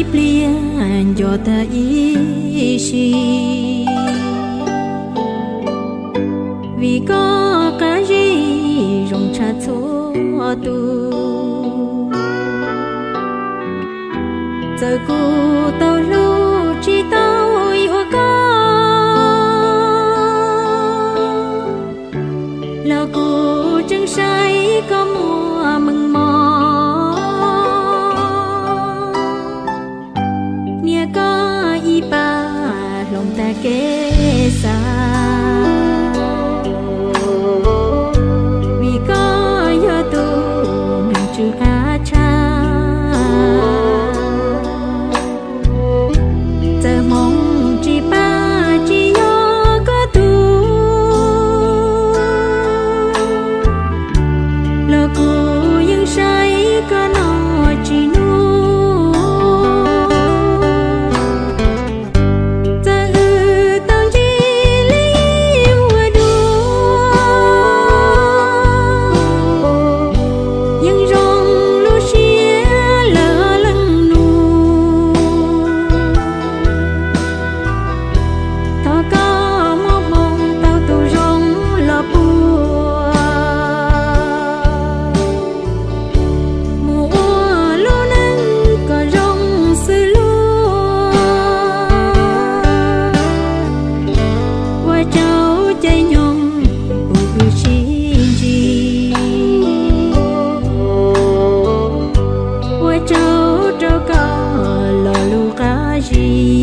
Ib pliag nco tag ib sim, vim koj qab zib zoo tshaj txhua tus. Txawm kuv tau hlub tsis tau yuav koj, los kuv tseem saib koj muaj meej mom. Niam koj ib pab hloov tag kev xav, vim koj yog tus neeg tsw qab tshaj. Txawm hmoov tsis pab tsis yog koj tug, los kuv yeej saib koj no tsis nug. Txawm wb tau ntsib li ua dua, yeej zoo lub siab lawv leej nus. Thov koj muab hmoo tau tus zoo los puag, mus ua lub neej kom zoo xws luag. Ua rau caij nyoog uas wb sib ntsib, ua rau rau koj los lub qab zib.